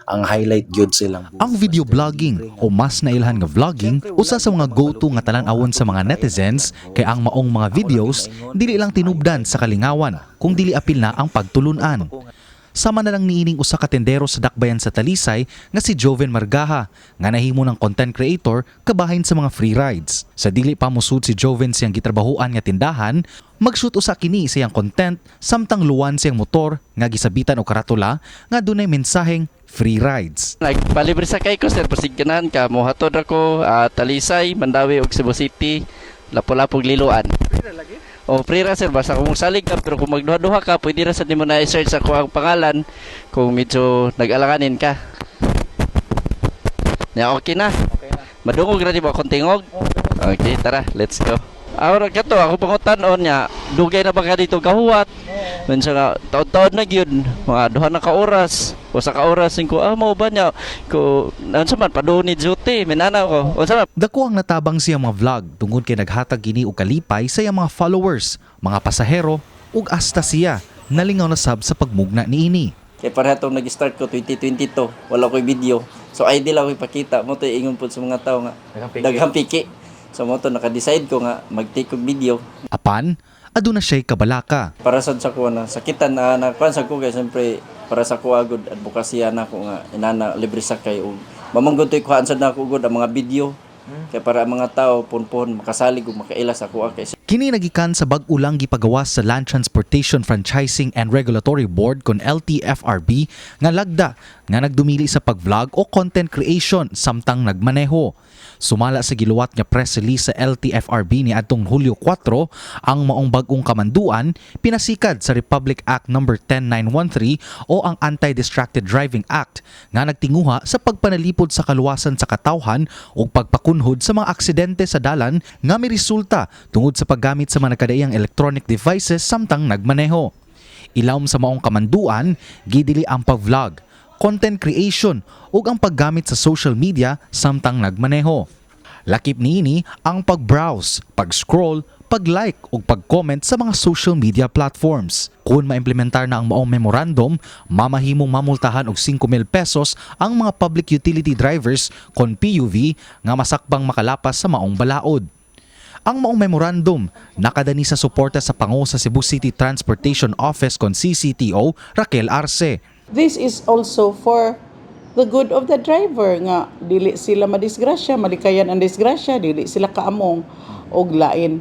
Ang highlight gyud silang Ang video blogging o mas nailhan nga vlogging, usa sa mga go-to nga talan-awon sa mga netizens kay ang maong mga videos dili lang tinubdan sa kalingawan kung dili apil na ang pagtulunan. Sama na lang niining usa ka tendero sa Dakbayan sa Talisay nga si Joven Margaha nga nahimo ng content creator kabahin sa mga free rides. Sa dili pa mosud si Joven siyang gitrabahuan nga tindahan, mag-shoot usa kini sa iyang content samtang luwan siyang motor nga gisabitan og karatula nga dunay mensaheng "Free rides." Nagpalibre sakay ko, sir, basig ganahan ka mohatod ako Talisay, Mandaue ug Cebu City, Lapu-Lapu, Liloan. O free ra, sir, basta kung salig ka, pero kung magduha-duha ka, pwede ra sa nimo na i-search ako ang pangalan kung medyo nag-alanganin ka. Ya, okay na. Madungog ra di ba akong tingog? Okay, tara, let's go. Ahora kato ako pangutan-on niya, dugay na ba ka dito kahuwat? Minsan nga taon-taon na gyud, mga 2 na ka oras, usa ka oras ko mao ba niya ko unsa man padung ni duty minana ko. Unsa man? Dako ang natabang siya mga vlog tungod kay naghatag kini og kalipay sa iyang mga followers, mga pasahero ug hasta siya nalingaw na sab sa pagmugna niini. Kay para atong nag-start ko 2022, wala ko'y video. So ID lang ko ipakita mo to, ingon pud sa mga tao nga daghang piki. So mo to naka-decide ko nga mag-take og video. Apan, aduna siya'y kabalaka. Para sad sa kuha na sakitan na nakuan sa ko kay siyempre para sa kuha gud advokasya na ko nga inana libre sakay ug mamanggod to'y kuhaan sad nako gud ang mga video kay para ang mga tao punpon makasalig ug makaila sa kuha kay Kini nagikan sa bag-o lang gipagawas sa Land Transportation Franchising and Regulatory Board kon LTFRB nga lagda nga nagdumili sa pag-vlog o content creation samtang nagmaneho. Sumala sa giluwat nga press release sa LTFRB ni adtong Hulyo 4, ang maong bag-ong kamanduan pinasikad sa Republic Act No. 10913 o ang Anti-Distracted Driving Act nga nagtinguha sa pagpanalipod sa kaluwasan sa katawhan ug pagpakunhod sa mga aksidente sa dalan nga miresulta tungod sa paggamit sa mga nagkadaiyang electronic devices samtang nagmaneho. Ilawom sa maong kamanduan, gidili ang pag-vlog, content creation ug ang paggamit sa social media samtang nagmaneho. Lakip niini ang pag-browse, pag-scroll, pag-like ug pag-comment sa mga social media platforms. Kung maimplementar na ang maong memorandum, mamahimong mamultahan og 5,000 pesos ang mga public utility drivers kon PUV nga masakbang makalapas sa maong balaod. Ang maong memorandum nakadani sa suporta sa pango sa Cebu City Transportation Office kon CCTO Raquel Arce. This is also for the good of the driver nga dili sila madisgrasya, malikayan ang disgrasya, dili sila kaamong og lain.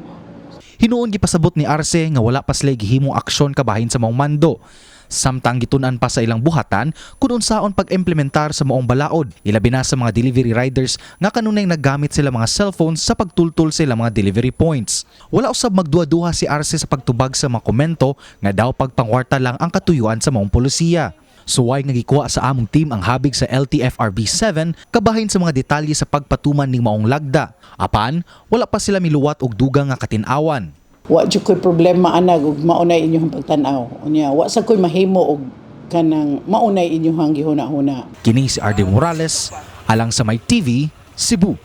Hinuon gipasabot ni Arce nga wala pa sila gihimong aksyon kabahin sa maong mando. Samtang gitun-an pa sa ilang buhatan kung unsaon pag-implementar sa maong balaod, ilabi na sa mga delivery riders nga kanunay naggamit sila mga cellphones sa pagtultol sa ilang mga delivery points. Wala usab magduha-duha si Arce sa pagtubag sa mga komento nga daw pagpangwarta lang ang katuyuan sa maong polisiya. Suway nga gikuha sa among team ang habig sa LTFRB 7 kabahin sa mga detalye sa pagpatuman ning maong lagda. Apan, wala pa sila miluwat og dugang nga katin-awan. Wa jud ko'y problema anag ug maunay inyong pagtan-aw. Unya, wa sa ko'y mahimo og kanang maunay inyong gihuna-huna. Kini si RD Morales, alang sa My TV, Cebu.